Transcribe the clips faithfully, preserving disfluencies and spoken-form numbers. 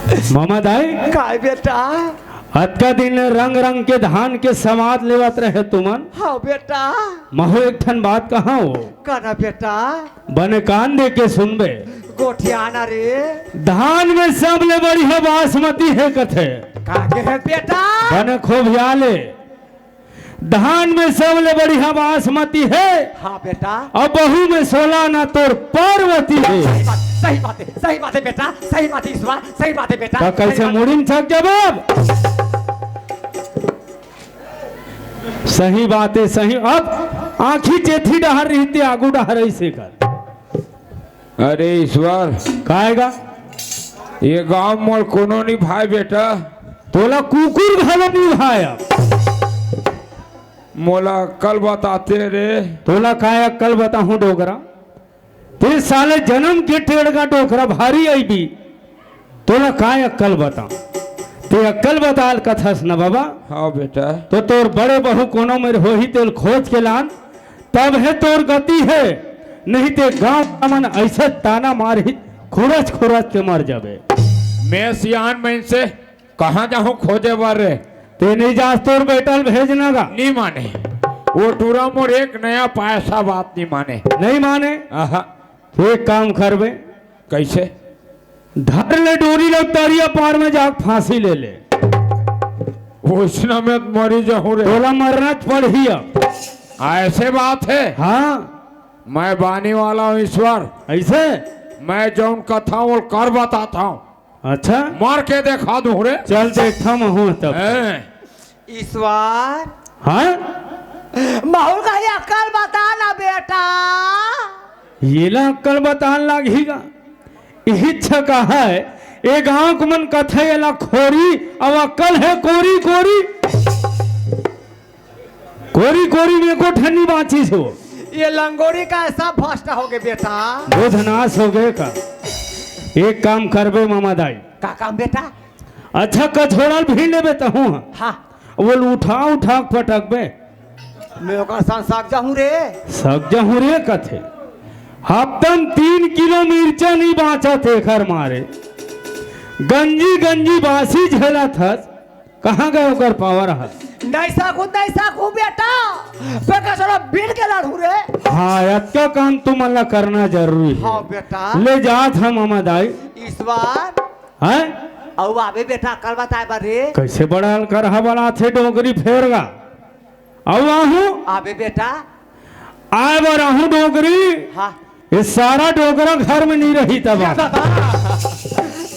मामा दाई, काय बेटा? अतका दिन रंग रंग के धान के सवाद लेवत रहे तुमन। हाँ बेटा। महू एक ठन बात कहा हो। कना बेटा? बने कान दे के सुनबे। गोठियाना रे। धान में सबले बढ़िया बासमती हे कथे। का के हे बेटा? बने खोभिया ले। धान में सबले बढ़िया बासमती हे। हाँ बेटा। अउ बहू में सोला ना तोर पार्वती हे। सही बात, सही बात है, सही बात है बेटा, सही बात है ईश्वर, सही बात है बेटा, त कइसे सही बात। मुड़ी म छक जाबे अब? सही बात है, सही। अब आँखी चेथी डहर रहिते, आगू डहर अइसे कर। अरे ईश्वर, काय गा? ये गांव मोर कोनो नहीं भाई बेटा। तोला कुकुर घलो नहीं भाई। अब मोला अक्कल बताते रे। तोला काय अक्कल बताहूं डोकरा? ते साले जन्म के टेड़गा डोकरा भारी अइबी। तोला काय अक्कल बता? ते अक्कल बताल कथस न बाबा। हाँ बेटा। तो तोर बड़े बहू कोनो मेर होही तेल खोज के लान। तब हे तोर गति हे, नहीं ते गांव का मन अइसे ताना मारही, खुरच खुरच के मर जाबे। मैं सियान मइनसे कहाँ जाहूँ खोजे बर रे? ते नहीं जास तोर बेटा ल भेजना गा। नहीं माने। वो टूरा मोर एक नया पैसा बात नहीं माने। नहीं माने? आहा। तो एक काम करबे। कइसे? धर ले डोरी ल तरिया पार में जाके फांसी ले ले। वइसना में त मरी जाहूं रे। तोला मरना च पड़ही अब। अइसे बात हे? हाँ। मैं बानी वाला हूँ ईश्वर। अइसे? मैं जउन कथा हूँ, वो कर बताता हूँ। अच्छा। मर के देखा दूं रे। चल देखा महूं तब। हैं? ईश्वर। हाँ? महूं कहीं अक्कल बता ना बेटा। येला अक्कल बतान लागही गा। इही छका हे, ए गांव के मन कथे एला खोरी, अउ अक्कल हे कोरी कोरी। कोरी कोरी में एको ठन नी बांचिस हो। ये लंगोरी का सब भ्रष्ट हो गए बेटा। बोधनाश हो गए का। एक काम करबे मामा दाई। का काम बेटा? अच्छा कछोड़ा ल भीड़ लेबे तहूं ह। हाँ। वो उठा उठा के पटकबे। मैं ओकर संग सक जाहूं रे। सक जाहूं रे कथे। हफ्ता म तीन किलो मिर्चा नहीं बांचत एकर मारे। गंजी गंजी बासी झेलत हस। कहाँ गए ओकर पावर ह? नहीं सकू, नहीं सकू बेटा। बेटा चलो बीन के लड़ू रे। हाँ, अतका काम तुमन ला करना जरूरी हे। हाँ बेटा। ले जात हम मामा दाई। ईश्वर। हैं? अउ आबे बेटा, अकल बताए बर रे। कइसे बड़ा अलकर ह बड़ा थे डोकरी फेर गा। अउ आहूं। आबे बेटा। आए बर आहूं डोकरी। हाँ। ये सारा डोकरा घर में नहीं रही तब।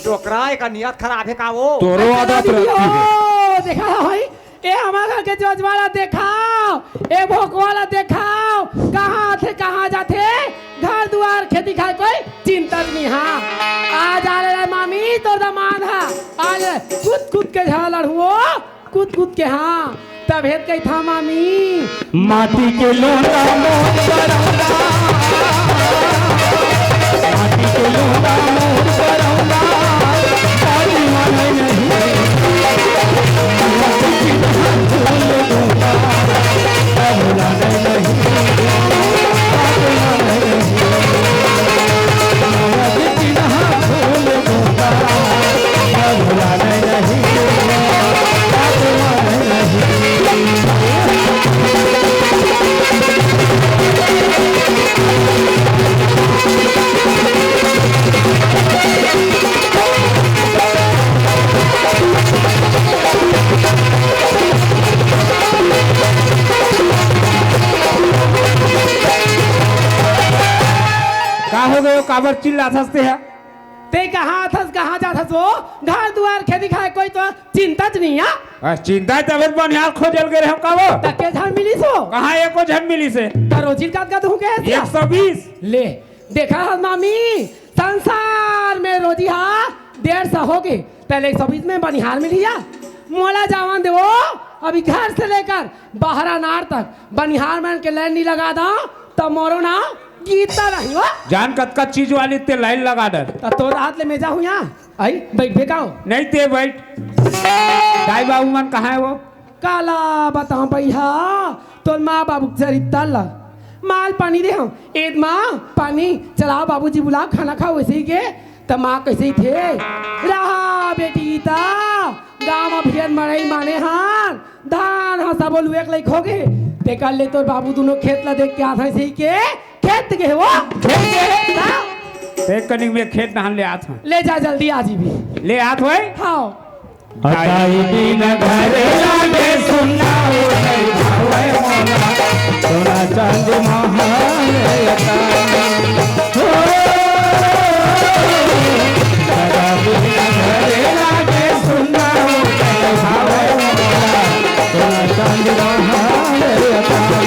डोकरा एक नियत खराब हे का वो? तोरो आदत रहती है। ओ, देखा है भाई? ए हमार घर के जोजवाला देखाव, ए भोकवाला देखाव, कहाँ आथे, कहाँ जाथे, घर दुआर, खेती खाए कोई चिंता नहीं। हाँ, आज आ ले मामी तोर दमाद हा, आज कूद कूद के झगड़ा लड़हुओ, कूद कूद के। हाँ, तब हेत कही था मामी। माटी के लोंदा मोर बरौंदा, माटी के लोंदा मोर बरौंदा, तारी माने नहीं। का हो गयो? काबर चिल्लाथस ते ह? ते कहाँ थस, कहाँ जाथस वो? घर दुआर, खेती खाए, कोई तो चिंता च नहीं है। आ, चिंता तबे तो बनिहार खोजल गए हम का वो? त के झन मिलिस वो? कहाँ एको झन मिलिस हे? त रोजी ल कतका दूहूं के हे? एक सौ बीस। ले, देखा हस मामी, संसार में रोजी हा डेढ़ सौ हो गे, त ले एक सौ बीस में बनिहार मिलिया। मोला जावन दे वो, अभी घर से लेकर बहरा नार तक बनिहार मन के लाइन नहीं लगा दा, त मोरो नाम गीता नहीं हो। जान कतका चीज वाली ते लाइन लगा दे। त तोर हाथ ले मैं जाहूं यहाँ, आई बैठ बेकाओ। नहीं ते बैठ। दाई बाबू मन कहाँ हे वो? काला बताऊं भैया, तोर माँ बाबू के चरित्र ला। माल पानी दे हम, एद माँ पानी चलाओ, बाबूजी बुलाओ, खाना खाओ, वैसे ही के त माँ कइसे थे? रहा बेटी, त गाँव म भियन मड़ई माने हन, धान ह सबो लुए के लइक होगे। तेकर ले तोर बाबू दूनों खेत ल देख के आत हन, सही के खेत गे हे वो। खेत गे हे? त ते कनिक में खेत डहन ले आत हन। ले जा, जल्दी आ जीबी। ले आत होय? हाँ। अताई बिन घर लागे सुन्ना, ओ नहीं भावे मोला, सोना चांदी महल अताई। ओ, अताई बिन घर लागे सुन्ना, ओ नहीं भावे मोला, सोना चांदी महल अताई।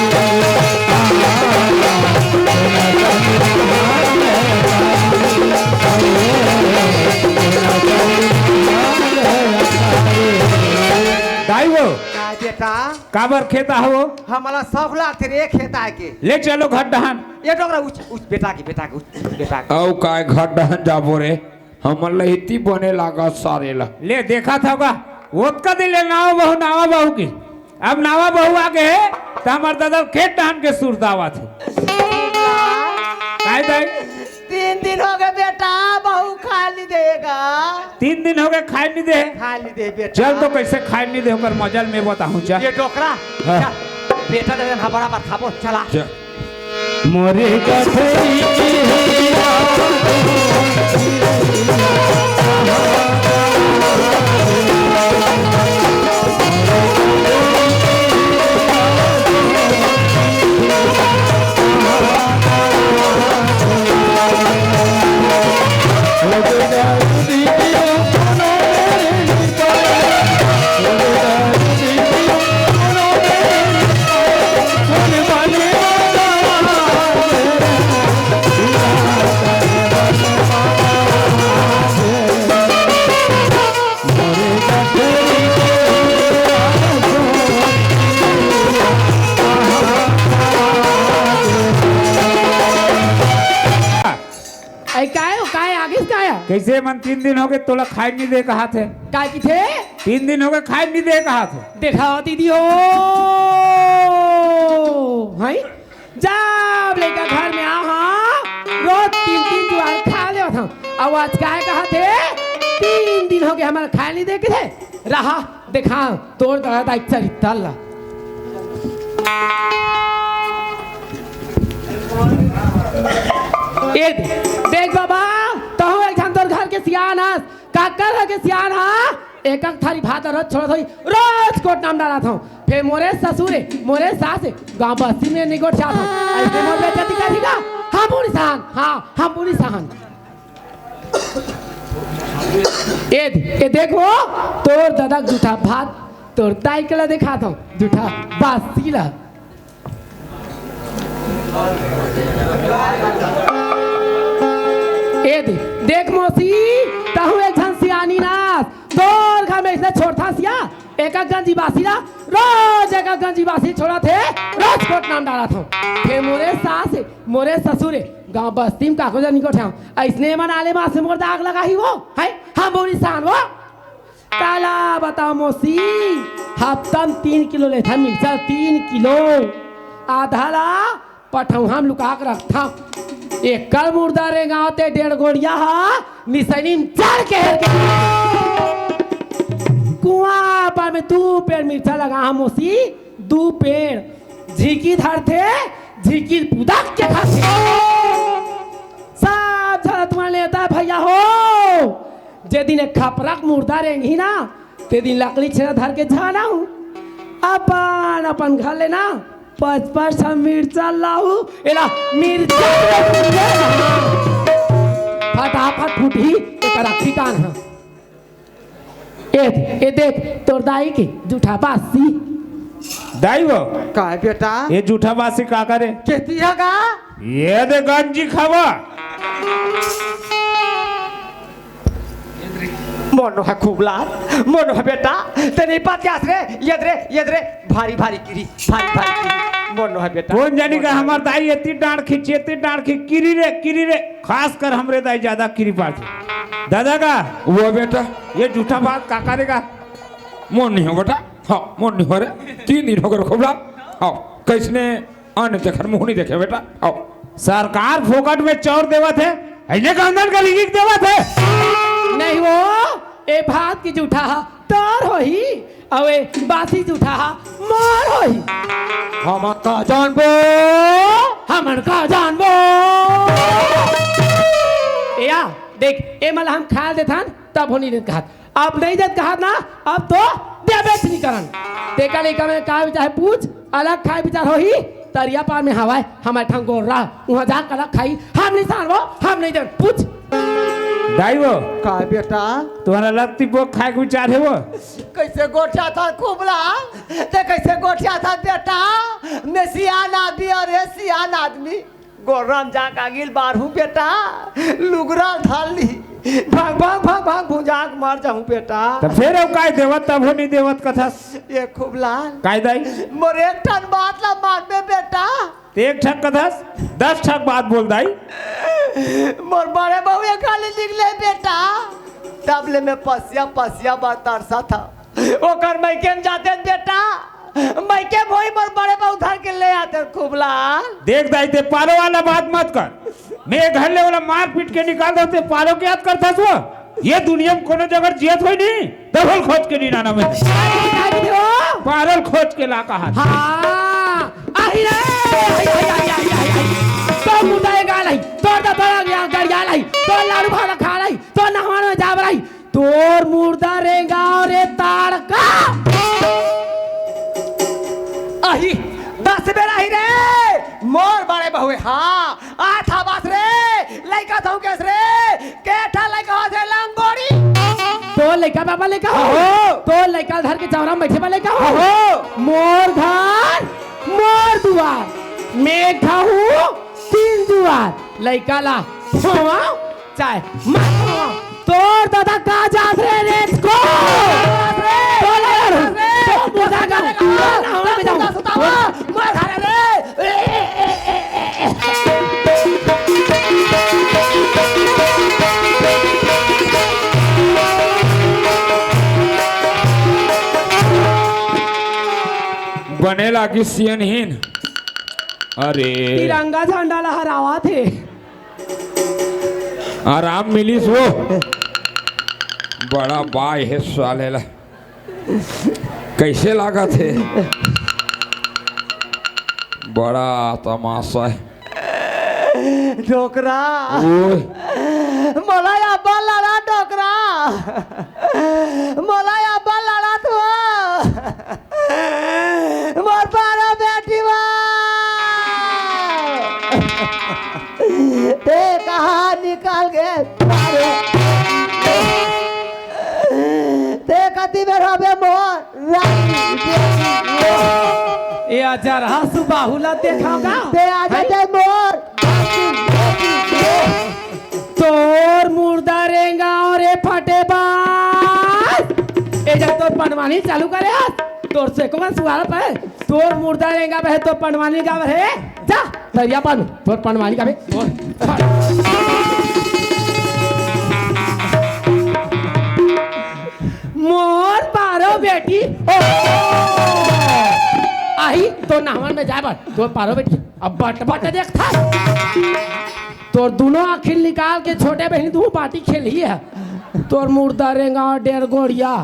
दाई वो, का बेटा? काबर खेत आहो? हमला शौक लागथे रे खेत आए के। ले चलो घर डहन। ये डोकरा उच, उच बेटा के, बेटा के, उच, उच बेटा के। अउ काय घर डहन जाबो रे? हमन ल इति बने लागत सारे ल। ले देखत हव गा, ओतका दिन ले नावा बहू, नावा बहू की। अब नावा बहू आ गे हे, त हमर ददा खेत डहन के सुरतावत हे। काय दाई? तीन दिन होगे बेटा, बहू खाय नइ दे गा। तीन दिन होगे खाय नइ दे? खाय नइ दे बेटा। चल तो कइसे खाय नइ दे, ओकर मजा ल मैं बताहूँ, चल। ये डोकरा, हाँ। चल, बेटा दे देना, बराबर खाबो, चला। चल। मोरे गठरी के अरे काय हो, काय आगिस काय? कइसे मन तीन दिन होगे तोला खाय नइ दे कहत हे? काय किथे? तीन दिन होगे खाय नइ दे कहत हे। देखा दीदी हो, हैं? जब लइका घर में आ हा, रोज तीन तीन जुवार खा लेवत हंव। अउ आज काय कहत हे? तीन दिन होगे हमर खाय नइ दे किथे। रहा, देखा तोर ददा दाई चरित्तर ला। ए दे, देख बाबा, तहूँ एक झन तोर घर के सियान हस, काकर घर के सियान हा, एक एक थारी भात रोज छोड़त होही, रोज कोटना म डारत हंव। फेर मोरे ससुर हे, मोरे सास हे, गाँव बस्ती में नइ गोठियात हंव। अइसे मोर बेइज्जती करही का? हम बूढ़ी सहन, हाँ, हम बूढ़ी सहन। ए दे, ए देख वो, तोर ददा के जूठा भात, तोर दाई के ला देखात हंव, जूठा बासी ला। ए दे, देख मौसी, तहूँ एक झन सियानी नास, तोर घर में अइसने छोड़थस या, एक एक गंजी बासी ला, रोज एक एक गंजी बासी छोड़त हे, रोज कोटना म डारत हंव। फेर मोरे सास हे, मोरे ससुर हे, गाँव बस्ती म काकरो जनी गोठियाहूँ, अइसने मन आले मास में मोर दाग लगाही वो, हैं? हम बूढ़ी सहन वो। काला बतावंव मौसी, हफ्ता म तीन किलो लेथन मिर्चा, तीन किलो। आधा ला पठौहा म लुका के रखथंव। एकर मुर्दा रेंगावत ए डेढ़ गोड़िया हा निसैनी म चढ़ के हेर के। कुआं पार में दू पेड़ मिर्चा लगा हंव मौसी, दू पेड़। झिकी धरथे, झिकी ल पुदक के खाथे। सब झन तुमन नेवता भइया हो, जे दिन ए खपरा के मुर्दा रेंगही ना, ते दिन लकड़ी छेना धर के झन आहू। अपन, अपन घर ले ना, पाँच, पाँच ठन मिर्चा लाहू, एला मिर्चा फटाफट फूटही, एकर अक्ति कान ह। ए, ए देख, तोर दाई के जूठा बासी। दाई वो। काय बेटा? ए जूठा बासी काकर ए? केती ह गा? ए दे गंजी खावा। मोनो ह खूब लार, मोनो ह बेटा, ते नइ पात के आस रे, ए दे रे, ए दे रे, भारी, भारी किरी, भारी, भारी किरी, मोनो ह बेटा। कोन जनी का हमर दाई एती डांड़ खींच, एती डांड़ खींच, किरी रे, किरी रे, खास कर हमरे दाई जादा किरी पारथे। ददा का? वो बेटा। ए जूठा बात काकर ए गा? मोर नइ हो बेटा। हाँ, मोर नइ हो रे। तीन दिन होगे खूब लार। हाँ, कइसने अन्न चखर मुँह नइ देखे बेटा। हाँ। सरकार फोकट में चाउर देवत हे, अइने गंदन का लिखिक देवत हे। नहीं वो, ए भात के जूठा हा तोर होही, अउ ए बासी जूठा हा मोर होही। हमन का जानबो? हमन का जानबो? ए आ, देख, ए मन ला हम खाय देथन, तब हो नहीं देत कहत। अब नहीं देत कहत ना, अब तो देबेच नहीं करन। तेकर लइका में का विचार हे पूछ, अलग खाय विचार होही, तरिया पार में हवय, हमर ठन गोर्रा, उहाँ जाके अलग खाही, हम नहीं सारबो, हम नहीं देन, पूछ। दाई वो, का बेटा? तुम्हारा लत्ती पोक खाय के विचार हे वो? कइसे गोठियाथस खूब ला? ते कइसे गोठियाथस बेटा? मैं सियान आदमी, अरे सियान आदमी। गोर्रा म जाके आगी ल बारहूं बेटा, लुगरा ल धर ली। भाग, भाग, भाग, भाग, भुंजा के मर जाहूं बेटा। त फेर अउ काय देवत, तब हो नहीं देवत कथस। ए खूब लाल। काय दाई? मोर एक ठन बात ला मानबे बेटा। ते एक ठक कथस, दस ठक बात बोल दाई। मोर बड़े बहू ए खाली निकले बेटा, तब ले मैं पसिया, पसिया बर तरसत हंव। ओकर मइके म जातेन बेटा, मइके म होही मोर बड़े बहू धर के ले आतेन खूब लाल। देख दाई, ते पारो वाला बात मत कर। मैं घर ले ओला मार पीट के निकाल देतेंव, ते पारो के याद करथस वो? ए दुनिया म कोनो जगह जियत होही नहीं, तब ओला खोज के नहीं लाना मैं। पारो ल खोज के ला कहा। हाँ, आही रे, आही, आही, आही। तोर मुर्दा रेंगा लाही, तोर दा तोर गड़िया लाही, तोर लाड़ू भाला खा लाही, तोर नहवान में जाब लाही, तोर मुर्दा रेंगाव रे ताड़का। आही, दस बेर आही रे, मोर बड़े बहुए, हाँ, आठ आवास रे, लइका धौकेस रे, के ठा लइका होथे लंगोड़ी। तोर लइका बाबा लइका हो, अहो। तोर लइका धर के चौरा में बइठे वाला लइका हो। अहो। मोर घर, मोर दुआर, मैं खाहूँ तीन जुआर, लइका ला खोवा चाहे मत खोवा। तोर दादा का जात रे रे को? तोर रे, तोर रे, तोर मुर्दा का, तोर ना होना में जाऊं। मार खा रे। बने लागी सियनहीन। अरे। तिरंगा झंडा लहरावत हे। आराम मिलिस वो। बड़ा बाय हे साले ला। कइसे लागत हे? बड़ा तमाशा हे। डोकरा। ओए। मोला अब्बड़ लड़ा डोकरा। मोला अब्बड़ लड़ा तू। मोर पारा बेटी वा। ते कहाँ निकल गे? ते कति बेर होबे मोर? ए अजरहा सुबाहु ला देखाव गा। ते आ जाते मोर। तोर मुर्दा रेंगाव रे फटेबाज। ए जब तोर पंडवानी चालू करे हस, तोर से कोन सुवार पे? तोर मुर्दा रेंगाबे हे, तोर पंडवानी गाबे हे। जा, तरिया पार में, तोर पंडवानी गाबे। मोर पारो बेटी, ओ! आही, तोर नहवन में जाय बर, तोर पारो बेटी, अब बट बट देखथा। तोर दुनों आँखी निकाल के छोटे बहिनी तू बाटी खेलही हे। तोर मुर्दा रेंगा डेढ़ गोड़िया।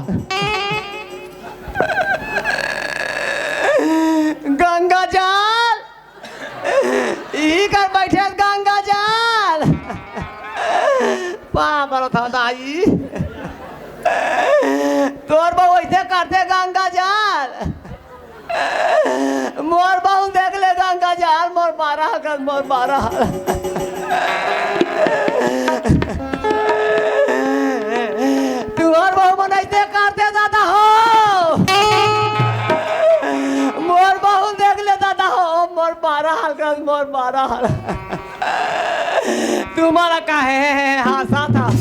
गंगा जल, इही कर बइठे गंगा जल। पाँव परत हंव दाई। तोर बहू अइसे करथे गंगा जल। मोर बहू देख ले गंगा जल, मोर मारा हकन, मोर मारा। तुंहर बहू मन अइसे करथे दादा हो। मोर बहू देख ले दादा हो, मोर मारा हलकन, मोर मारा हल। तुम्हारा काहे हांसत हस?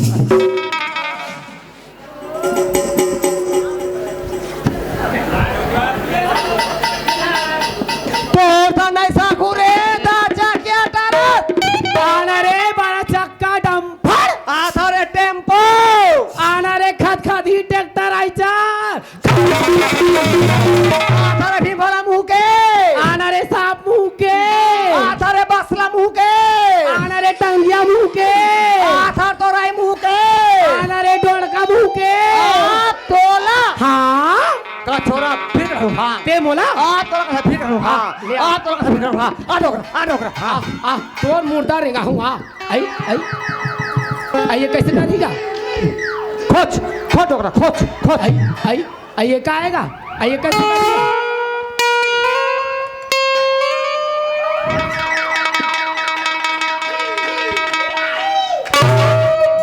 तोर तो नहीं साखू रे, दा चकिया टारत। आना रे, बड़ा चक्का डंपर। आथा रे टेम्पो। आना रे, खदखदी ट्रैक्टर आइचर। आथा रे भीमला मुंह के। आना रे सांप मुंह के। आथा रे बसला मुंह के। आना रे टंगिया मुंह के। ए मोला? आ, तोला कथा फिर करूँ, हाँ। हाँ, ले आ। आ, तोला कथा फिर करूँ, हाँ। आ, डोकरा, आ, डोकरा, हाँ। आ, आ, तोर मुर्दा रेंगाहूँ, हाँ। आई, आई। आई, ये कैसे करेगा? खोच, खोच डोकरा, खोच, खोच। आई, आई, आई, ये का आएगा? आई, ये कैसे करेगा?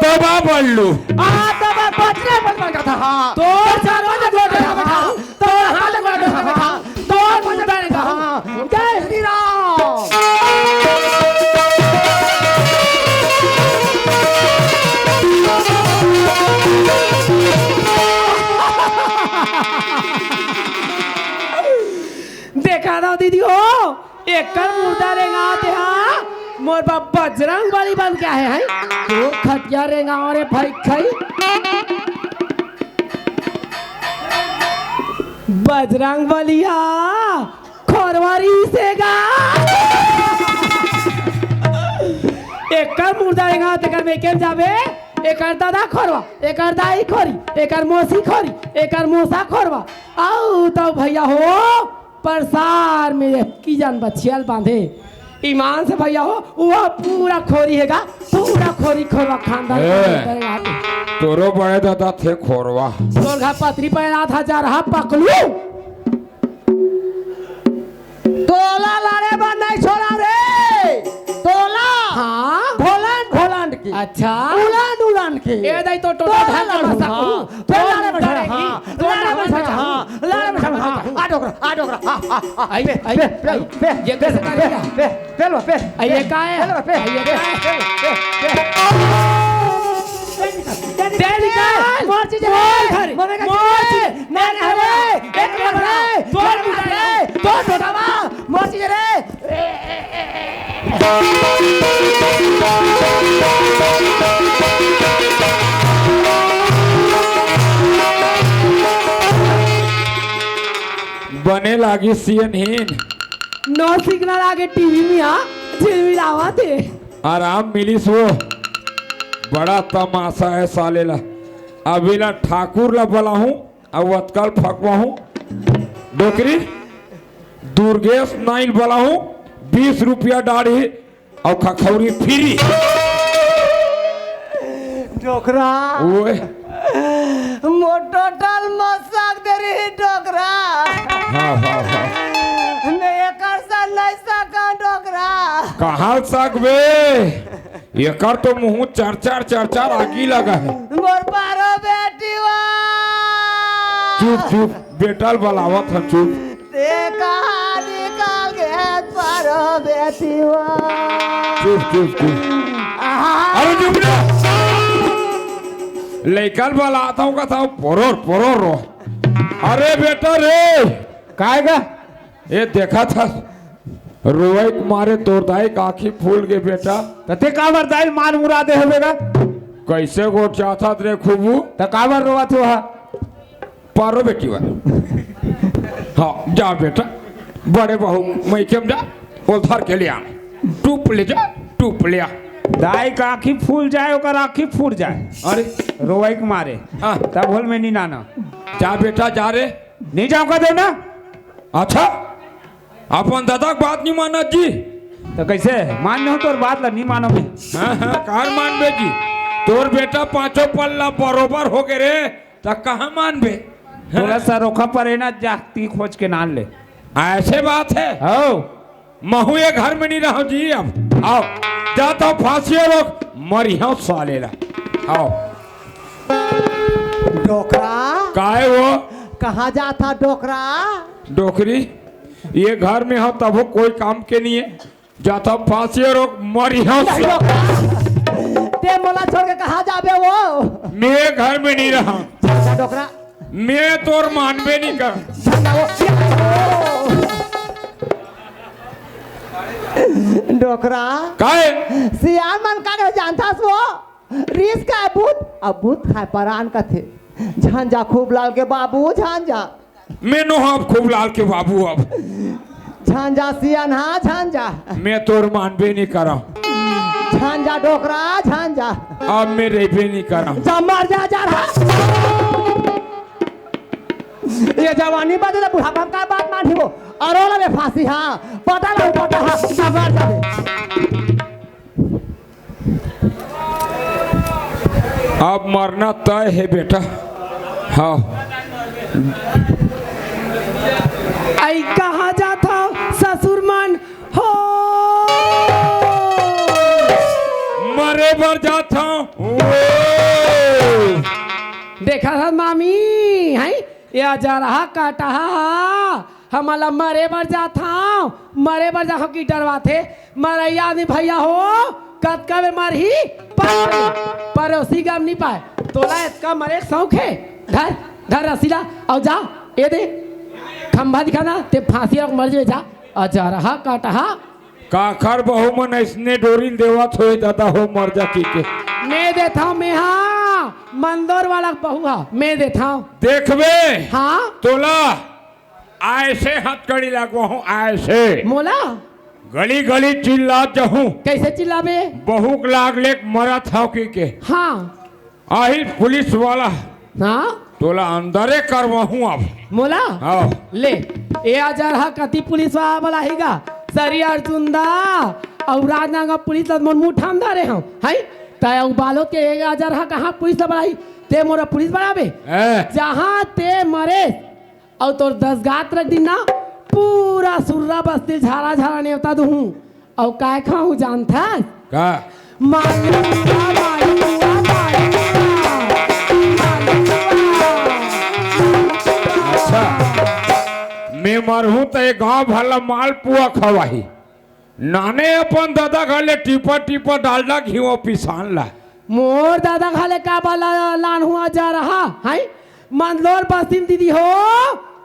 दबा बल्लू। आ, दबा बजरंग बली बन गया था, हाँ। तो चारों ने गोटे में बैठा। तो हाथ लगा दो, हाँ, तो मुर्दा ने कहा, हाँ। जय श्री राम। देखा था दीदी हो, एकर मुर्दा रेंगात हे, हाँ? मोर बाप बजरंग बली बन के आए हैं। तो खटिया रेंगाओ रे भाई खाई। बजरंग बलिया, खोरवा रीस हे गा। एकर मुर्दा रेंगात हे, एकर मेके म जाबे, एकर ददा खोरवा, एकर दाई खोरी, एकर मौसी खोरी, एकर मौसा खोरवा। अउ तो भैया हो, परसार में की जान बछिया ल बांधे। ईमान से भैया हो, वो पूरा खोरी हे गा, पूरा खोरी खोरवा खानदान ए, के अंदर आते। तोरो बड़े दादा थे खोरवा। तोर घर पतरी पैदा था जा रहा पकलू। तोला लड़े बर नहीं छोड़ा रे। तोला। हाँ। भोलांड भोलांड के। अच्छा। उलांड उलांड के। ए दाई तो टोटा तोला धान के लड़ू, भाषा हाँ। कहूँ। तोला लड़े बर छोड़ा, हाँ। तोला लड़े बर छोड़ा, हाँ। लड़े बर छोड़ा, हाँ। आ डोकरा, आ डोकरा, हाँ, हाँ, हाँ। आई, पे, आई, पे, आई। पे, ये पे, कैसे पे, करेगा? पे, पे, पेलवा, पे। आई, ये का है? पेलवा, पे, आई, ये पे, का है? पेलवा, पे, पे। तेरी निकाल। मोर चीज रे। मोर घर। मम्मी का मोर चीज रे। चीज। ना, ना, ना, रे। एक ना, ना, रे। तोर ना, ना, मुंडा रे। रे। तोर छोटावा। मोर चीज रे। बने लागी सीएन हीन। No signal आगे टीवी में, हाँ, झिलमिलावत हे। आराम मिलिस वो। बड़ा तमाशा हे साले ला। अभी ला ठाकुर ला बलाहूँ, अउ अतका ल फकवाहूँ। डोकरी, दुर्गेश नाई ल बलाहूँ, बीस रुपया डाढ़ही, अउ खखौरी फ्री। डोकरा। ओए। मोर टोटल मसक दे रही डोकरा। हाँ, हाँ, हाँ। मैं एकर से नहीं सकन डोकरा। कहाँ सकबे? एकर तो मुँह चर चर चर चर आगी लगा हे। मोर पारो बेटी वा। चुप, चुप, बेटा ल बलावत हन, चुप। ते कहाँ निकाल के पारो बेटी वा। चुप, चुप, चुप। आहा। अरे चुप रे। लइका ल बलात हूँ कथव, पोरोर, पोरोर रो। अरे बेटा रे। काय गा? ए देखत हस, रोवई के मारे तोर दाई के आँखी फूल गे बेटा। त ते काबर दाई ल मार मुरा दे हवे गा? कइसे गोठियाथस रे खूबू? त काबर रोवत हो हा? पारो बेटी वा। हाँ, जा बेटा, बड़े बहू मइके म जा, ओला धर के ले आ, टूप ले जा, टूप ले आ। दाई के आँखी फूल जाय, ओकर आँखी फूट जाय। अरे। रोवई के मारे। हाँ। तब होल में नी नाना। जा बेटा, जा रे। नी जाँव कहे देव ना। अच्छा, अपन ददा के बात नी मानस जी। त कइसे मानहूँ तोर बात ला, नी मानों मैं। हाँ, हाँ, काबर मानबे जी? तोर बेटा पाँचों पल्ला बरोबर हो गे रे, त कहाँ मानबे? हाँ? तोला सरोखा परे ना, जा ती खोज के नान ले। अइसे बात हे? हव। महूँ ये घर में नी रहँव जी अब। हव। जाथँव फाँसी रोक, मरिहँव साले ला। हव। डोकरा। काय वो? कहाँ जाथस डोकरा? डोकरी, ये घर में हँव तभो कोई काम के नी हे। जाथँव फाँसी रोक, मरिहँव नहीं साले। डोकरा। ते मोला छोड़ के कहाँ जाबे वो? मैं घर में नी रहँव। जा डोकरा। मैं तोर मानबे नी करँव। जा वो। डोकरा। काय? सियान मन का कहे जानथस वो? रीस खाय भूत, अउ भूत खाय परान कथे। झन जा खूबलाल के बाबू, झन जा। मैं नो हँव खूबलाल के बाबू अब। झन जा सियान, हाँ, झन जा। मैं तोर मानबे नी करँव। झन जा डोकरा, झन जा। अब मैं रहिबे नी करँव। जा मर जा, जा रहा। ये जवानी बात हे, बुढ़ापा म का बात अउ ओला में फांसी, हाँ, पटा ला, पटा, हाँ, मर जाबे। अब मरना तय हे बेटा। हाँ। अई कहाँ जात हव ससुर मन हो? मरे बर जात हव। देखा था मामी, हैं? ये अजरहा कटहा हा, हमन ला मरे बर जात हव, मरे बर जात हव कि डरवाथे। मरइया आदमी भइया हो, कतका बेर मरही, पर परोसी गम नइ पाय। तोला एतका मरे के सौंक हे, धर, धर रस्सी ला, अउ जा, ए दे, खंभा दिखा ना, ते फांसी अउ मर जाबे जा, अजरहा कटहा। काखर बहू मन अइसने डोरी ल देवत होही, दादा हो मर जा कहिके। मैं देथंव, मैं हा, मंदोर वाला बहू हा, मैं देथंव। देखबे, हाँ? तोला अइसे हथकड़ी लगवाहूँ, अइसे। मोला? गली गली चिल्लात जाहूँ। कइसे चिल्लाबे? बहू के लाग ले के मरत हव कहिके। हाँ। आही पुलिस वाला। हाँ? तोला अंदरे करवाहूँ अब। मोला? हाँ। ले, ए अजरहा कति पुलिस वाला बलाही गा? सरिया अउ चुंदा अउ राजनांदगांव पुलिस ला मोर मुठा म धरे हंव, हैं? तैं अउ बालोद के ए अजरहा कहाँ पुलिस ला बलाही? तैं मोर पुलिस बलाबे? ए। जहाँ तैं मरेस, अउ तोर दस गात रख दिन ना, पूरा सुर्रा बस्ती झारा झारा नेवता दुहूँ। अउ काय खाहूँ जानथस? का? मालपुआ, मालपुआ, मालपुआ, मालपुआ। अच्छा, मैं मरहूँ त ये गांव भर ला मालपुआ खवाही। नाने अपन ददा घर ले टीपा टीपा डालडा घीव पिसान ला। मोर ददा घर ले का बला लानहूँ अजरहा, हैं? मंदलोर बस्ती म दीदी हो,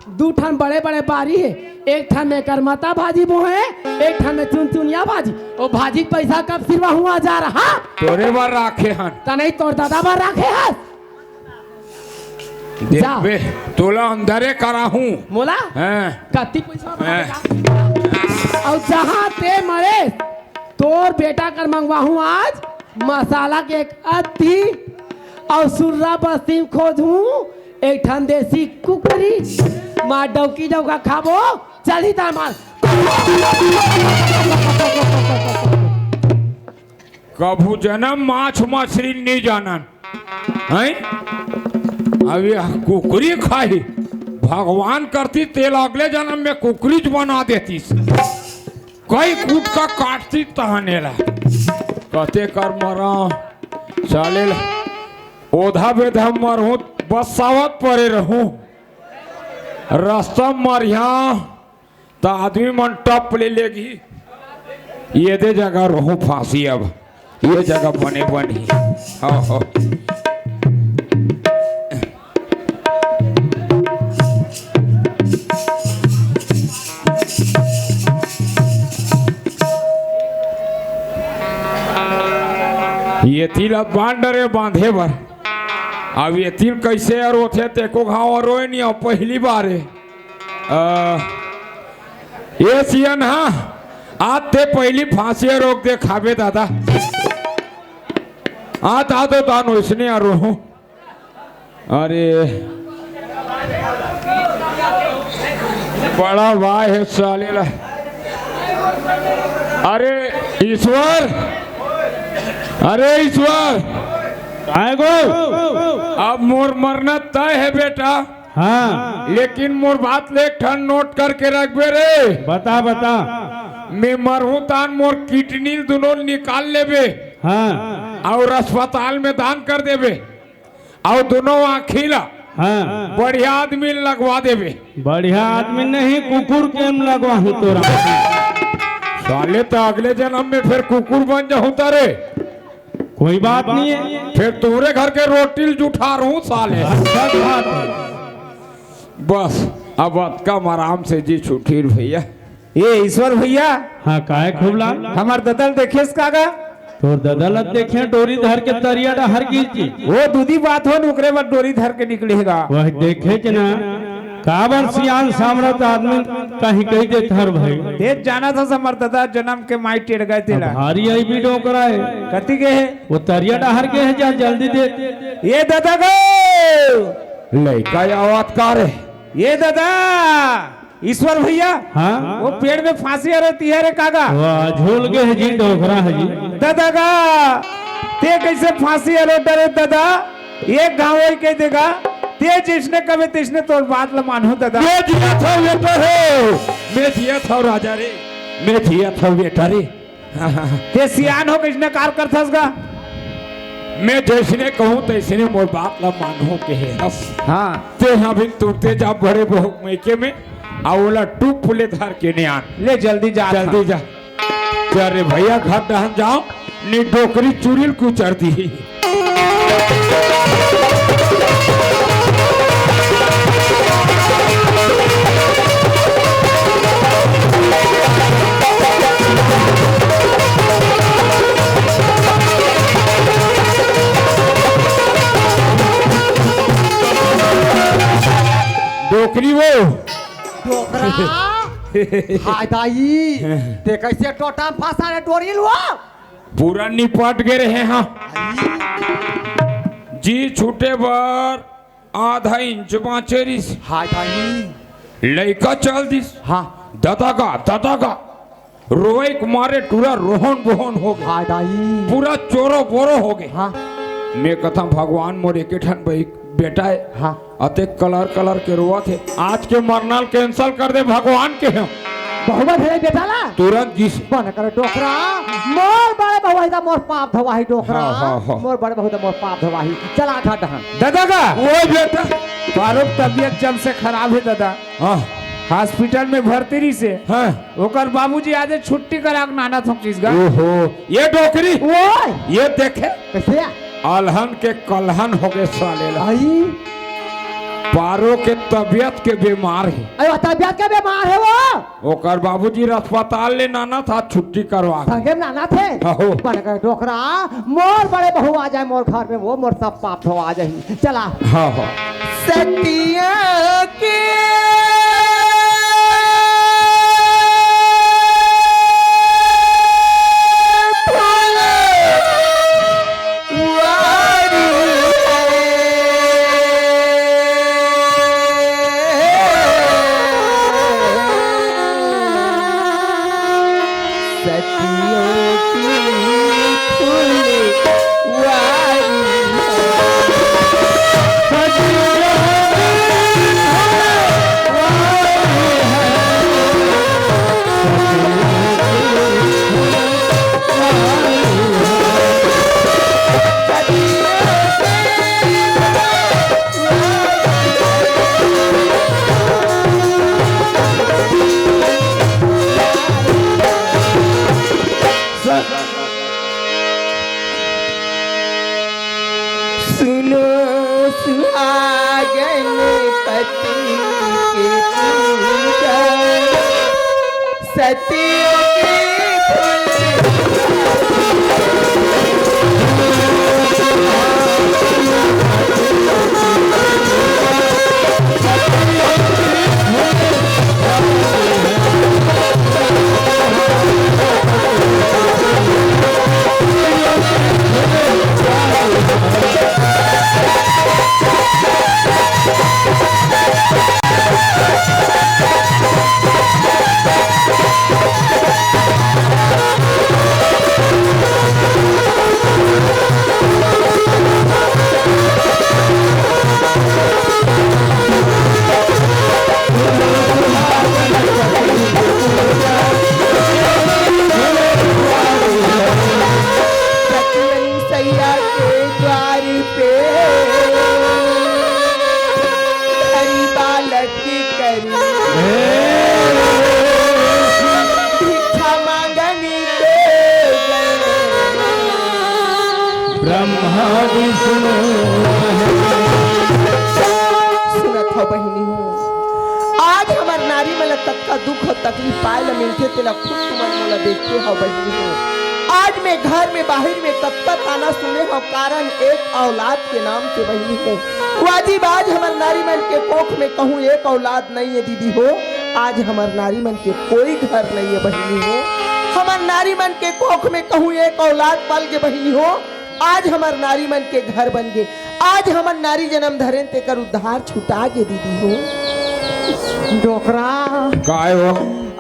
दू ठन बड़े बड़े बारी हे, एक ठन में करमता भाजी बोहे, एक ठन में चुनचुनिया भाजी। ओ भाजी के पइसा कब सिरवाहूँ अजरहा? तोरे बर राखे हन। त नहीं तोर ददा बर राखे हस? जा। देखबे, तोला अंदरे कराहूँ। मोला? हैं। कति पइसा हैं। मांगेगा? अउ जहाँ तैं मरेस, तोर बेटा कर मंगवाहूँ आज मसाला के एक अत्ती, अउ सुर्रा बस्ती म खोजहूँ एक ठन देसी कुकरी, मार डौकी डौका खाबो, चलही त मार। कभू जनम माछ मछरी नइ जानन, हैं? अब ये कुकरी खाही, भगवान करतिस तेला अगले जनम में कुकरी च बना देतिस। कई कुटका काटतिस तहन एला। कते कर मरंव, साले ल ओधा बेधा मरहूँ, बस्सावत परे रहूँ। रस्ता म मरिहा, त आदमी मन टप ले लेगही। ये दे जगह रहूँ फांसी अब, ये जगह बने बनही। हाँ, हाँ। ये तिल अब बांध डरे बांधे बर। अब ये तिल कइसे अरोथे, तेको घांव अरोय नहीं, अब पहली बार हे। अ, ए सियन हा, आज ते पहली फांसी रोक दे खाबे दादा। आज आ तो दान वैसने आ रोहूं। अरे, बड़ा वाह हे साले ला। अरे ईश्वर, अरे ईश्वर, काय गो? अब मोर मरना तय हे बेटा। हाँ। लेकिन मोर बात ले एक ठन नोट करके रखबे रे। बता, बता। मैं मरहूं तान मोर किडनी दुनों निकाल लेबे। हाँ। अउ अस्पताल में दान कर देबे। अउ दुनों आँखी ला हाँ। बढ़िया आदमी लगवा देबे। बढ़िया आदमी नहीं, कुकुर के हम लगवाहूं तोरा। साले त अगले जनम में फेर कुकुर बन जाहूं तारे। कोई बात नहीं है। फेर तोरे घर के रोटी ल जुठा रहूं साले। अच्छा बात है। बस, अब अतका म आराम से जी छुट्टी भैया। ए ईश्वर भैया। हाँ, काय खूब लाल? हमर ददा ल देखेस का गा? तोर ददा ल देखे, डोरी धर के तरिया डहर गिर जी। वो दूधी बात हो न, ओकरे बर डोरी धर के निकले हे गा। वह देखे के ना, काबर सियान सामरथ आदमी कहीं कही देत हर भाई। देख जाना था हमर ददा जनम के माई टेड़ गए तेला। भारी आई भी डोकरा है। कति के हे? वो तरिया डहर के हे, जा जल्दी दे। ये ददा गो। लइका आवत का रे? ये ददा। ईश्वर भैया, हाँ? वो पेड़ में फांसी अरोत हे रे कागा। वाह, झूल गे हे जी, डोकरा हे जी। ददा गा, ते कैसे फांसी अरोत डरे ददा? एक घाव वही कह देगा, ते जैसने कबे तैसने तोर बात ल मानहूं ददा। मैं जियत हंव बेटा रे, मैं जियत हंव राजा रे, मैं जियत हंव बेटा रे। ते सियान हो, कइसने कार करथस गा? मैं जइसने कहूं तइसने मोर बात ला मानहू के हे। हाँ। ते हा भी तुरते जा बड़े बहू के मइके में, अउ ओला टुप ले धर के ने आन। ले जल्दी जा। जल्दी जा। जा रे भइया, घर डहन जाव, नी डोकरी चुरी ल कुचर दिही। डोकरी वो। डोकरा। हाय दाई, ते कइसे टोटा म फंसा रे डोरी ल वो? पूरा निपट गे रहे, हाँ। जी छूटे बर आधा इंच बांचे रिस। हाय दाई। लइका चल दिस। हाँ। ददा गा, ददा गा। रोए के मारे टूरा रोहन बोहन हो गे। हाय दाई। पूरा चोरो बोरो हो गे। हाँ। मैं कथा भगवान मोर एके ठन बई-, बेटा हे। हाँ। अतेक कलर कलर के रोवत हे। आज के मरना ल cancel कर दे भगवान के हम। बहुआ भेले बेटा ला। तुरंत जी से। बन कर डोकरा। मोर बड़े बहुआ ही दा मोर पाप धोवाही डोकरा। हाँ, हाँ, हाँ। मोर बड़े बहुआ दा मोर पाप धोवाही। चला घर डहन। ददा गा। वो बेटा। फारूक तबियत जब से खराब हे ददा। हाँ। Hospital में भर्ती रिसे। हाँ। ओकर बाबूजी आजे छुट्टी करा के नाना थोकिस गा। ओहो, ये डोकरी। ओए। ये देखे। कइसे? अलहन के कलहन हो गे साले ला। आई। पारो के तबियत के बीमार हे। अरे, तबियत के बीमार हे वो। ओकर बाबूजी अस्पताल ले नाना था, छुट्टी करवा के। संगे में नाना थे। हाँ हो। बन कर डोकरा, मोर बड़े बहू आ जाए मोर घर में, वो मोर सब पाप धोवा जाही। चला। हाँ, हाँ। सतिया के फुलवारी है। सतियों की फुलवारी है। सुनो सुहागन पति की पूजा, सतियों की फुल सैया के द्वार पे धरी बालक करी भिक्षा मांगनी के गए। ब्रह्मा विष्णु सुनत हो बहिनी हो, आज हमर नारी मन ला कतका दुख अउ तकलीफ पाए ला मिलथे, तेला खुद तुमन मोला देखते हो बहिनी हो। आज मैं घर में बाहिर में कतका ताना सुने हो, कारण एक औलाद के नाम से बहिनी हो। वाजिब आज हमर नारी मन के कोख में कहूँ एक औलाद नहीं है दीदी हो। आज हमर नारी मन के कोई घर नहीं है बहिनी हो। हमर नारी मन के कोख में कहूँ एक औलाद पल गे बहिनी हो। आज हमर नारी मन के घर बन गे। आज हमर नारी जन्म धरेन तेकर उद्धार छुटा गे दीदी हो। डोकरा। काय हो?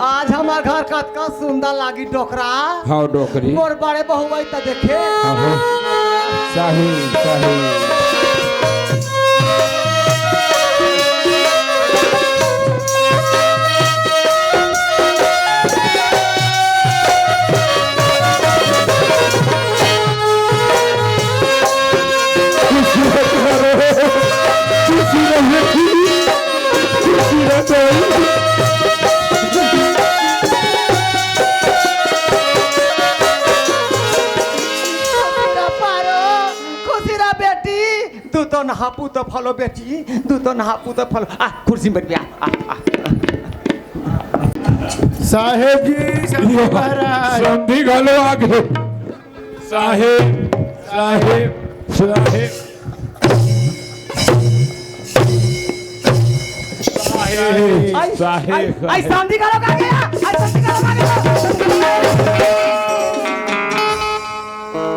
आज हमर घर कतका सुंदर लागी डोकरा। हाँ, डोकरी। मोर बड़े बहू आई त देखे। हाँ, हो। सही, सही। खुशी रह पारो, खुशी रह बेटी, दू तो नहा पूत फलो बेटी, दू तो नहा पूत फलो। आ, कुर्सी में बैठ बे, आ, आ, आ। साहेब जी, साहेब महाराज। समधी घलो आ गे। साहेब, साहेब, साहेब। साहेब, आई, साहेब, आई, आई, साहेब। समधी घलो आ गे, आई, समधी घलो आ गे।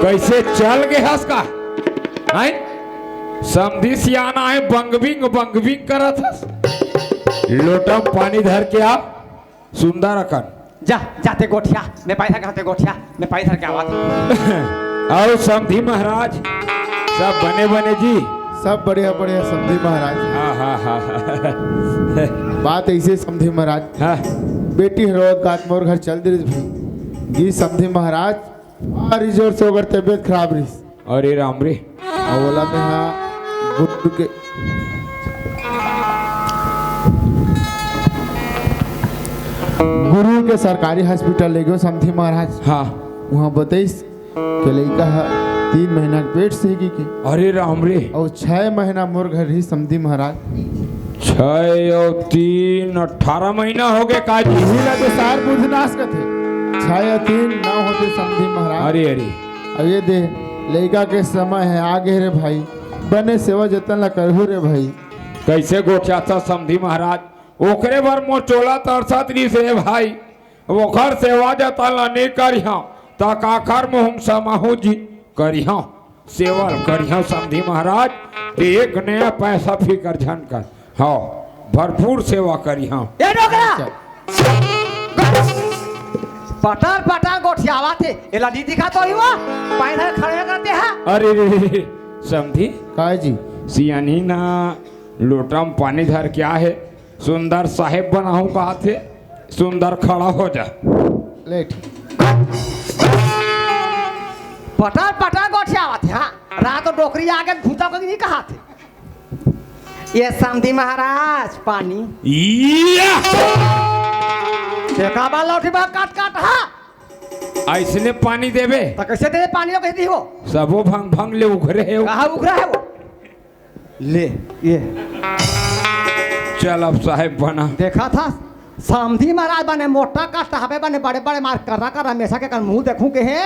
कइसे चल गे हस का? हैं? समधी सियाना हे, बंगबिंग, बंगबिंग करत हस। लोटा म पानी धर के आ। सुंदर अकन। जा, जा ते गोठिया, मैं पानी धर के आते गोठिया, मैं पानी धर के आवत। अउ समधी महाराज, सब बने बने जी? सब बढ़िया, बढ़िया समधी महाराज। हाँ, हाँ, हाँ, हाँ। बात अइसे समधी महाराज। हाँ। बेटी ह रोवत गात मोर घर चल दिस भाई। जी समधी महाराज, बड़ी जोर से ओकर तबीयत खराब रहिस। अरे राम रे। अउ ओला मेहा गुरु के, गुरु के सरकारी हॉस्पिटल ले गेंव समधी महाराज। हाँ। उहाँ बतइस के लइका ह तीन महीना के पेट से हे कहिके। अरे राम रे। अउ छह महीना मोर घर रहिस समधी महाराज। छह अउ तीन, अठारह महीना हो गे का जी? इही ला तो सार बुधनास कथे। छह अउ तीन, नौ होथे समधी महाराज। अरे, अरे। अब ये दे, लइका के समय हे, आ गे रे भाई। बने सेवा जतन ला करहू रे भाई। कइसे गोठियाथस समधी महाराज? ओकरे बर मोर चोला तरसत रहिस हे भाई। ओकर सेवा जतन ला नइ करिहंव, त काखर मुंह म समाहूं जी? करिहंव, सेवा करिहंव समधी महाराज, एक नया पैसा फिकर झन कर। हाँ, भरपूर सेवा करिहंव। ए डोकरा! अच्छा। पटर पटर गोठियावत हे, एला नइ दिखत होही वो? पानी धर खड़े करते हैं। अरे रे रे रे, समधी। काय जी? सियानी ना लोटा म पानी धर के आहे, सुंदर साहेब बनाहूं कहत हे, सुंदर खड़ा हो जा। ले ठीक। पटर पटर गोठियावत हे, हाँ? रात डोकरी आगे घुसा को नइ कहत हे। ये समधी महाराज, पानी। इया! ते का बा लौठी बा काट काट, हाँ? अइसने पानी देबे? त कइसे देबे पानी, कहि दिही वो? सबो भंग भंग ले उघरे हे वो। कहाँ उघरा हे वो? ले, ये। चल अब साहेब बना। देखा था, समधी महाराज बने मोटा कष्ट हवे, बने बड़े बड़े मार कर्रा कर्रा मेछा के कर मुंह देखहूं कहे,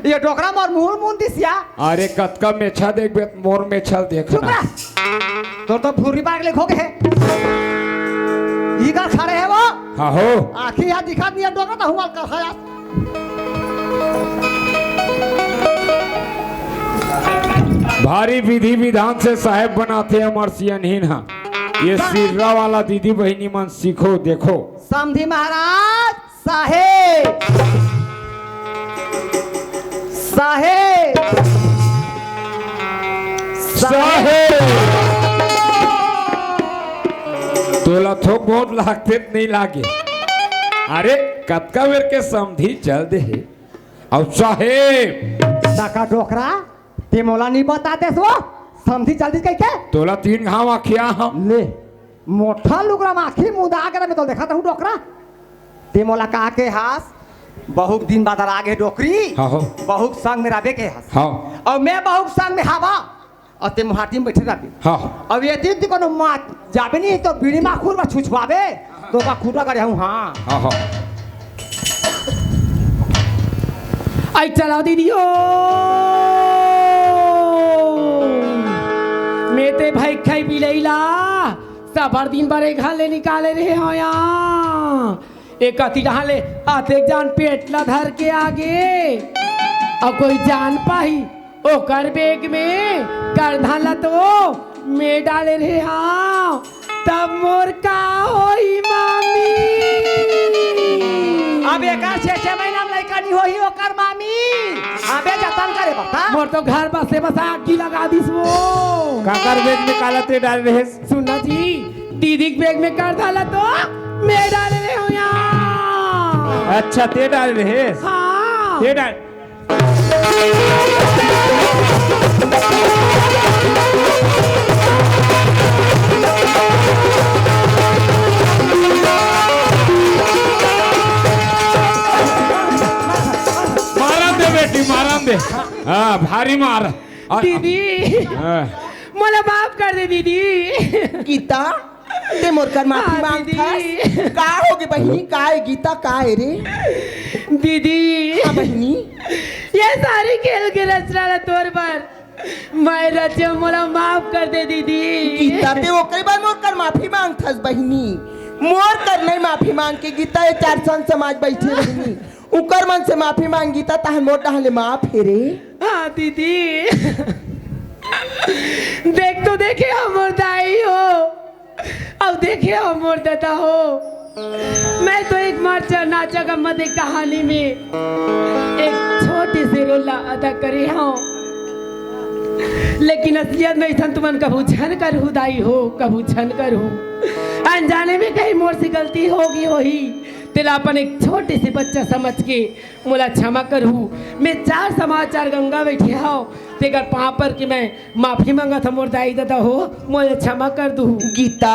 ये डोकरा मोर मुंह मुंह दिसिया। अरे कतका मेछा देखबे, मोर मेछा ल देख चुप ना। रह। तोर तो भुर्री बाग ले खो गे हे। ई कर खड़े हे वो। हाँ हो। आँखी हा दिखत नइ हे डोकरा, त हुआ कर है। भारी विधि विधान से साहेब बनाथे हमर सियनहीन हा। ये सिर्रा वाला दीदी बहिनी मन सीखो, देखो। समधी महाराज, साहेब। साहेब। साहेब। तोला थोक बहुत लागथे त नइ लागे। अरे, कतका बेर के समधी चल दे हे। अउ साहेब। त का डोकरा, ते मोला नइ बता देस वो? समधी चल दिस कहिके? तोला तीन घांव आँखिया हंव। ले, मोठा लुगरा म आँखी मुदा के मैं तो देखत हंव डोकरा। ते मोला का के हस? बहुत दिन बाद आ गे डोकरी। हाँ हो। बहुत संग में रहिबे के हस। हाँ। अउ मैं बहुत संग में हवंव। अउ ते मुहाटी में बइठे रहिबे। हाँ। अब ये दिन कोनो मात जाबे नहीं तो बीड़ी माखुर में छुछवाबे। तो का खूटा करे हूँ, हाँ। हाँ, हाँ। आई चलाओ दीदी हो। मैं ते भाई खाई बिलई ला। सबर दिन बर एक घर ले निकाले रहे हो या। एक अति डहान ले अतेक जान पेट ला धर के आगे। अउ कोई जान पाही ओकर बेग में करधन ला तो मैं डाले रहे हंव। तब मोर का होही? बेकार छे छे महीना में लइका नहीं होही ओकर मामी। अबे जतन करे बता। मोर तो घर बसे बसा आगी लगा दिस वो। काकर बैग में काला तेल डाले रहेस? सुना जी, दीदी के बैग में कर डाला तो मैं डाले रहे हूँ यहाँ। अच्छा, तेल डाले रहेस? हाँ। तेल डाल। मारन दे बेटी, मारन दे। हाँ, भारी मार। और दीदी, हाँ। मोला माफ कर दे दीदी। गीता, ते मोर कर माफी हाँ, मांगथस? दीदी। का होगे बहिनी? का ए गीता, का ए रे? दीदी, हाँ बहिनी। ये सारी खेल के रचना ला तोर बर मैं रचे, मोला माफ कर दे दीदी। गीता, ते ओकरे बर मोर कर माफी मांगथस बहिनी? मोर कर नहीं माफी मांग के गीता, ये चार संत समाज बैठे बहिनी, उकर मन से माफी मांग गीता, तहन मोर डहान ले माफ हे रे। हाँ दीदी। देख तो देखे हो मोर दाई हो, अउ देखे हो मोर ददा हो। मैं तो एक मार चरना जगह मदे कहानी में एक छोटी सी रोल ला अदा करे हूँ, लेकिन असलियत में इथन तुमन कभू झन करहू दाई हो, कभू झन करहू। अनजाने में कहीं मोर से गलती होगी होही, तेला अपन एक छोटे से बच्चा समझ के मोला क्षमा करहू। मैं चार समाज चार गंगा बैठे हव, तेकर पाँव पर के मैं माफी मांगत हव मोर दाई ददा हो, मोला क्षमा कर दूहू। गीता,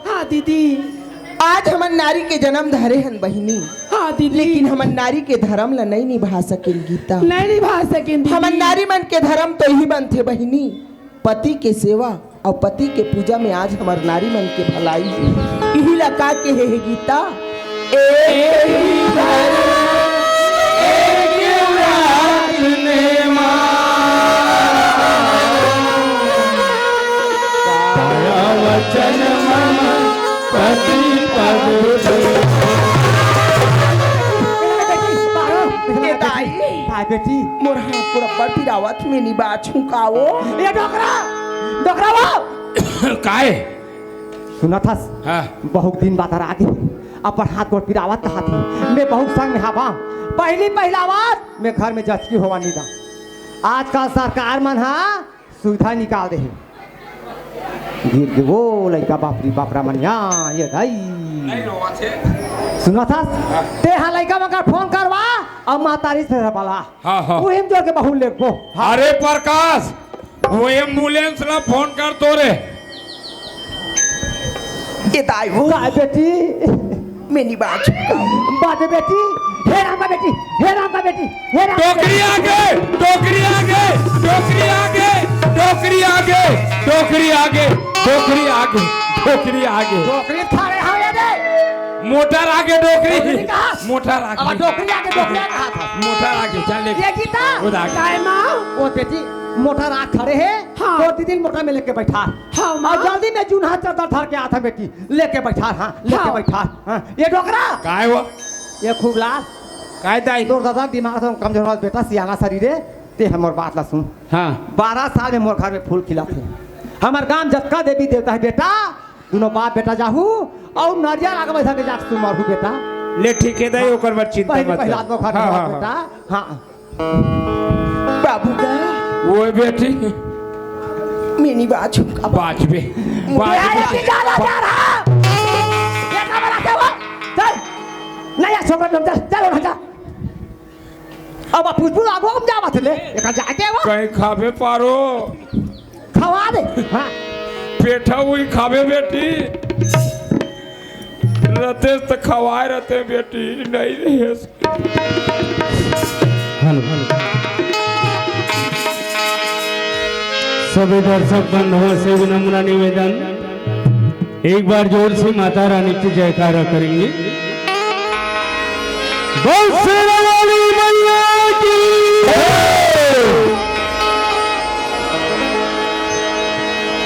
हाँ दीदी। आज हमन नारी के जन्म धरे हन बहिनी, हाँ दीदी। लेकिन हमन नारी के धर्म ला नहीं निभा सकेन गीता। नहीं निभा सकेन दीदी। हमन नारी मन के धर्म तो इही बनथे बहिनी, पति के सेवा अउ पति के पूजा में आज हमर नारी मन के भलाई हे। इही ला का कहे हे गीता, एक ही धर्म, एक व्रत नेमा, काया वचन मम पति पद देवा। ए दाई, काय बेटी? मोर हाथ पूरा बड़ पिरावत में निबाच हूँ का वो। ए डोकरा, डोकरा वो। काय? सुनत हस? हाँ। बहुत दिन बाद आ गे। अपन हाथ गोड़ पिरावत कहत हे। मैं बहुत संग में हावा। पहली पहला बार मैं घर में जचकी होवा नी दा। आजकल सरकार मन हा सुविधा निकाल दे हे। गिर गे वो लइका, बाप रे बाप रे मनिया, ये दाई। नहीं रोवा छे। सुनत हस? हाँ। ते हा लइका मन कर फोन करवा अउ महतारी से बला। हाँ, हाँ। उही म जोर के बहू लेगबो। हाँ। अरे प्रकाश, वो एम्बुलेंस ला फोन कर तो रे। ए दाई वो। काय बेटी? मैं नी बाच। बाजे बेटी। हे राम का बेटी, हे राम का बेटी, हे राम का बेटी। डोकरी आगे, डोकरी आगे, डोकरी आगे, डोकरी आगे, डोकरी आगे, डोकरी आगे, डोकरी आगे। डोकरी थारे हावे रे। मोटर आगे डोकरी। डोकरी कहाँ? मोटर आगे। अब डोकरी आगे, डोकरी आगे कहाँ था? मोटर आगे, चल ले। ये गीता। वो आगे। काय माँ? ओ बेटी, मोटर आ खड़े हे। हाँ। तो दीदी मोटर में लेके बैठा। हाँ, माँ। अउ जल्दी में जूनहा चद्दर धर के आत हे बेटी, लेके बैठा, हाँ, लेके हाँ। बैठा, हाँ। ये डोकरा। काय वो? ये खूब लाल। काय दाई? तोर दादा दिमाग से कमजोर हो बेटा, सियाना शरीर हे, ते हमर बात ला सुन। हाँ। बारह साल में मोर घर में फूल खिलत हे। हमर गांव जतका देवी देवता हे बेटा, दुनो बाप बेटा जाहू, अउ नरियर आगे बैठा के जाके सुमरहू बेटा। ले ठीक हे दाई, ओकर बर चिंता पहले मत पहला कर। तो घर हाँ, में हाँ, बेटा, हाँ। हाँ। बाबू का? वो बेटी। मैं नी बाचूं का? बाचबे। मुझे बाचबे। आया कि ज्यादा जा रहा? ये का बना था वो? चल। नहीं, यार, छोकरा, चल, चल, चल, चल। अब पुष्पू लागो, हम जावत ले। एका जाके वो। कहीं खाबे पारो। खवा दे। हाँ। पेठा वही खाबे बेटी। रतेश त खवाए रहते बेटी, नहीं रहे। Hello, hello. सभी दर्शक बंधुओं से विनम्र निवेदन, एक बार जोर से माता रानी की जयकारा करेंगे। बोल शेरा वाली मैया की।